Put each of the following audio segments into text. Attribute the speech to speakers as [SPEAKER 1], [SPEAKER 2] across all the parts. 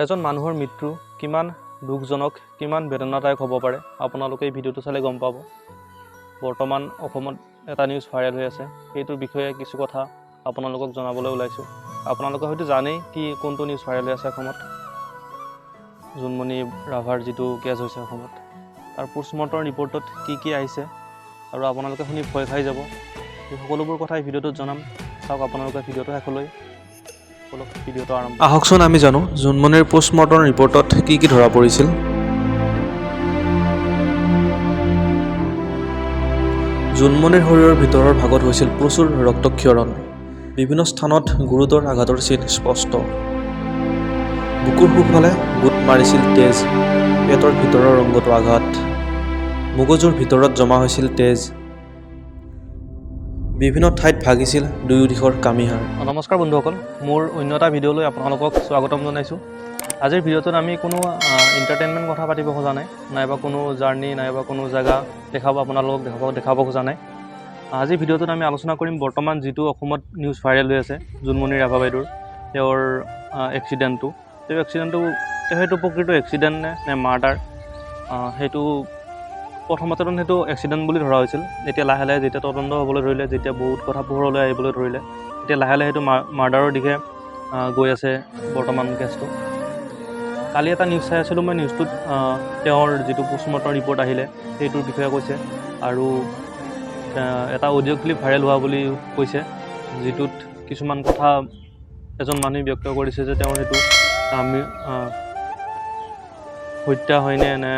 [SPEAKER 1] এজন মানুহৰ মৃত্যু কিমান দুখজনক, কিমান বেদনাদায়ক হ'ব পাৰে আপোনালোকে এই ভিডিঅ'টো চালে গম পাব। বৰ্তমান অসমত এটা নিউজ ভাইৰেল হৈ আছে, সেইটোৰ বিষয়ে কিছু কথা আপোনালোকক জনাবলৈ ওলাইছোঁ। আপোনালোকে হয়তো জানেই কি কোনটো নিউজ ভাইৰেল হৈ আছে অসমত। জোনমণি ৰাভাৰ যিটো কেছ হৈছে অসমত, তাৰ পষ্টমৰ্টম ৰিপৰ্টত কি কি আহিছে আৰু আপোনালোকে শুনি ভয় খাই যাব। এই সকলোবোৰ কথা এই ভিডিঅ'টোত জনাম। চাওক আপোনালোকে ভিডিঅ'টো শেষলৈ। ব'লক, ভিডিঅ'টো আৰম্ভ।
[SPEAKER 2] আহকচোন আমি জানো জোনমণিৰ পষ্টমৰ্টম ৰিপৰ্টত কি কি ধৰা পৰিছিল। জোনমণিৰ শৰীৰৰ ভিতৰৰ ভাগত হৈছিল প্ৰচুৰ ৰক্তক্ষৰণ। বিভিন্ন স্থানত গুৰুতৰ আঘাতৰ চিন স্পষ্ট। বুকুৰ সোঁফালে গোট মাৰিছিল তেজ, পেটৰ ভিতৰৰ অংগতো আঘাত, মগজুৰ ভিতৰত জমা হৈছিল তেজ, বিভিন্ন ঠাইত ভাগিছিল দুয়ো দিশৰ কামিহাড়।
[SPEAKER 1] নমস্কাৰ বন্ধুসকল, মোৰ অন্য এটা ভিডিঅ'লৈ আপোনালোকক স্বাগতম জনাইছোঁ। আজিৰ ভিডিঅ'টোত আমি কোনো এণ্টাৰটেইনমেণ্ট কথা পাতিব খোজা নাই, নাইবা কোনো জাৰ্ণি নাইবা কোনো জেগা দেখাব আপোনালোকক দেখাব খোজা নাই। আজিৰ ভিডিঅ'টোত আমি আলোচনা কৰিম বৰ্তমান যিটো অসমত নিউজ ভাইৰেল হৈ আছে, জোনমণি ৰাভা বাইদেউৰ তেওঁৰ এক্সিডেণ্টটো। তেওঁ এক্সিডেণ্টটো, তেওঁ সেইটো প্ৰকৃত এক্সিডেণ্ট নে নে মাৰ্ডাৰ, সেইটো প্ৰথমতে সেইটো এক্সিডেণ্ট বুলি ধৰা হৈছিল। এতিয়া লাহে লাহে যেতিয়া তদন্ত হ'বলৈ ধৰিলে, যেতিয়া বহুত কথা পোহৰলৈ আহিবলৈ ধৰিলে, এতিয়া লাহে লাহে সেইটো মাৰ্ডাৰৰ দিশে গৈ আছে বৰ্তমান কেছটো। কালি এটা নিউজ চাই আছিলোঁ মই, নিউজটোত তেওঁৰ যিটো পষ্টমৰ্টম ৰিপৰ্ট আহিলে সেইটোৰ বিষয়ে কৈছে আৰু এটা অডিঅ' ক্লিপ ভাইৰেল হোৱা বুলি কৈছে, যিটোত কিছুমান কথা এজন মানুহে ব্যক্ত কৰিছে যে তেওঁৰ সেইটো হত্যা হয়নে নে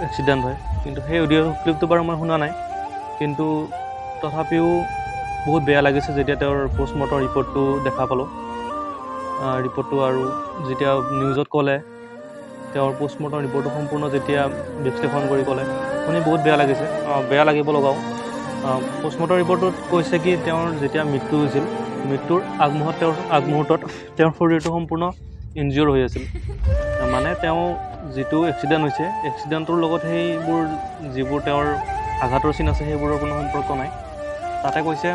[SPEAKER 1] এক্সিডেণ্ট হয়। কিন্তু সেই অডিঅ' ক্লিপটো বাৰু মই শুনা নাই, কিন্তু তথাপিও বহুত বেয়া লাগিছে যেতিয়া তেওঁৰ পষ্টমৰ্টম ৰিপৰ্টটো দেখা পালোঁ। ৰিপৰ্টটো আৰু যেতিয়া নিউজত ক'লে, তেওঁৰ পষ্টমৰ্টম ৰিপৰ্টটো সম্পূৰ্ণ যেতিয়া বিশ্লেষণ কৰি ক'লে, শুনি বহুত বেয়া লাগিছে। বেয়া লাগিব লগাও। পষ্টমৰ্টম ৰিপৰ্টটোত কৈছে কি তেওঁৰ যেতিয়া মৃত্যু হৈছিল, মৃত্যুৰ আগমুহূৰ্তত তেওঁৰ শৰীৰটো সম্পূৰ্ণ ইনজিয়ৰ হৈ আছিল। মানে তেওঁ যিটো এক্সিডেণ্ট হৈছে, এক্সিডেণ্টটোৰ লগত সেইবোৰ যিবোৰ তেওঁৰ আঘাতৰ চিন আছে সেইবোৰৰ কোনো সম্পৰ্ক নাই। তাতে কৈছে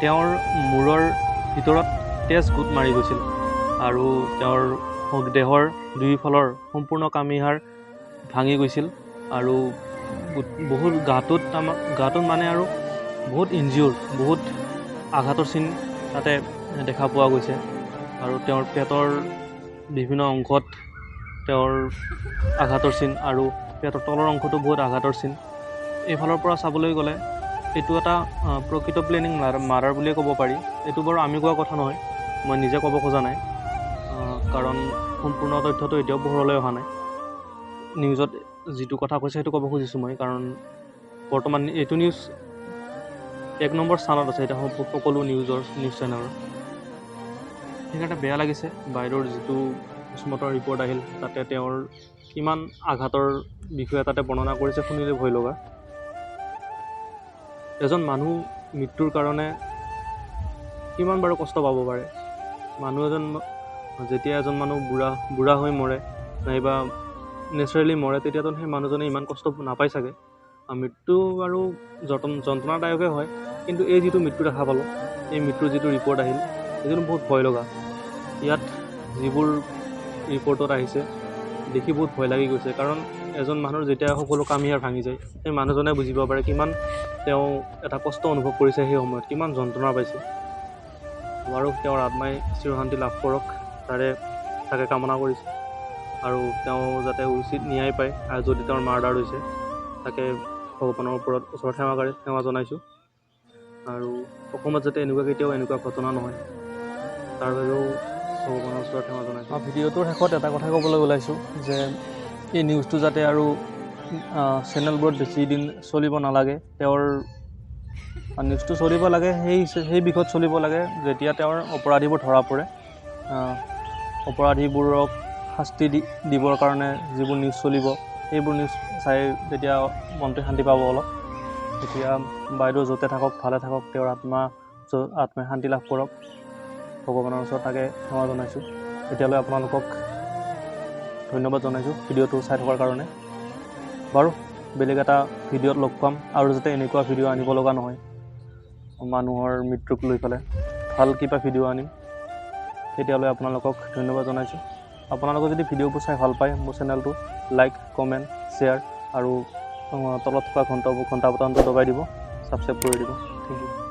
[SPEAKER 1] তেওঁৰ মূৰৰ ভিতৰত তেজ গোট মাৰি গৈছিল আৰু তেওঁৰ দেহৰ দুয়োফালৰ সম্পূৰ্ণ কামিহাড় ভাঙি গৈছিল আৰু বহুত গাটোত মানে আৰু বহুত ইনজিয়ৰ, বহুত আঘাতৰ চিন তাতে দেখা পোৱা গৈছে। আৰু তেওঁৰ পেটৰ বিভিন্ন অংশত তেওঁৰ আঘাতৰ চিন আৰু পেটৰ তলৰ অংশতো বহুত আঘাতৰ চিন। এইফালৰ পৰা চাবলৈ গ'লে এইটো এটা প্ৰকৃত প্লেনিং মাৰ্ডাৰ বুলিয়ে ক'ব পাৰি। এইটো বাৰু আমি কোৱা কথা নহয়, মই নিজে ক'ব খোজা নাই, কাৰণ সম্পূৰ্ণ তথ্যটো এতিয়াও পোহৰলৈ অহা নাই। নিউজত যিটো কথা কৈছে সেইটো ক'ব খুজিছোঁ মই, কাৰণ বৰ্তমান এইটো নিউজ 1 নম্বৰ স্থানত আছে এতিয়া সকলো নিউজ চেনেলৰ। সেইকাৰণে বেয়া লাগিছে বাইদেউৰ যিটো পষ্টমৰ্টম ৰিপৰ্ট আহিল, তাতে তেওঁৰ কিমান আঘাতৰ বিষয়ে তাতে বৰ্ণনা কৰিছে, শুনিলে ভয় লগা। এজন মানুহ মৃত্যুৰ কাৰণে কিমান বাৰু কষ্ট পাব পাৰে। মানুহ এজন যেতিয়া এজন মানুহ বুঢ়া হৈ মৰে নাইবা নেচাৰেলি মৰে, তেতিয়াতো সেই মানুহজনে ইমান কষ্ট নাপায় চাগে। মৃত্যু বাৰু যন্ত্ৰণাদায়কে হয়, কিন্তু এই যিটো মৃত্যু দেখা পালোঁ, এই মৃত্যুৰ যিটো ৰিপৰ্ট আহিল, সেইটো বহুত ভয় লগা। ইয়াত যিবোৰ ৰিপৰ্টত আহিছে দেখি বহুত ভয় লাগি গৈছে, কাৰণ এজন মানুহৰ যেতিয়া সকলো কামিহাড় ভাঙি যায়, সেই মানুহজনে বুজিব পাৰে কিমান তেওঁ এটা কষ্ট অনুভৱ কৰিছে সেই সময়ত, কিমান যন্ত্ৰণা পাইছে। বাৰু তেওঁৰ আত্মাই চিৰশান্তি লাভ কৰক, তাকে কামনা কৰিছোঁ। আৰু তেওঁ যাতে উচিত ন্যায় পায়, আৰু যদি তেওঁৰ মাৰ্ডাৰ হৈছে তাকে ভগৱানৰ ওচৰত সেৱা জনাইছোঁ। আৰু অসমত যাতে কেতিয়াও এনেকুৱা ঘটনা নহয়, তাৰ বাবেও ভগৱানৰ ওচৰত সেৱা জনাইছোঁ। ভিডিঅ'টোৰ শেষত এটা কথা ক'বলৈ ওলাইছোঁ যে এই নিউজটো যাতে আৰু চেনেলবোৰত বেছি দিন চলিব নালাগে। তেওঁৰ নিউজটো চলিব লাগে, সেই বিষয়ত চলিব লাগে যেতিয়া তেওঁৰ অপৰাধীবোৰ ধৰা পৰে। অপৰাধীবোৰক শাস্তি দিবৰ কাৰণে যিবোৰ নিউজ চলিব, সেইবোৰ নিউজ চাই তেতিয়া মনটোৱে শান্তি পাব অলপ। এতিয়া বাইদেউ য'তে থাকক ভালে থাকক, তেওঁৰ আত্মাই শান্তি লাভ কৰক, ভগৱানৰ ওচৰত তাকে সেৱা জনাইছোঁ। এতিয়ালৈ আপোনালোকক ধন্যবাদ জনাইছোঁ ভিডিঅ'টো চাই থকাৰ কাৰণে। বাৰু বেলেগ এটা ভিডিঅ'ত লগ পাম, আৰু যাতে এনেকুৱা ভিডিঅ' আনিব লগা নহয় মানুহৰ মৃত্যুক লৈ পেলাই, ভাল কিবা ভিডিঅ' আনিম। তেতিয়ালৈ আপোনালোকক ধন্যবাদ জনাইছোঁ। আপোনালোকে যদি ভিডিঅ'বোৰ চাই ভাল পায়, মোৰ চেনেলটো লাইক, কমেণ্ট, শ্বেয়াৰ আৰু তলত থকা ঘণ্টা ঘণ্টা বটামটো দবাই দিব, ছাবস্ক্ৰাইব কৰি দিব। Thank U.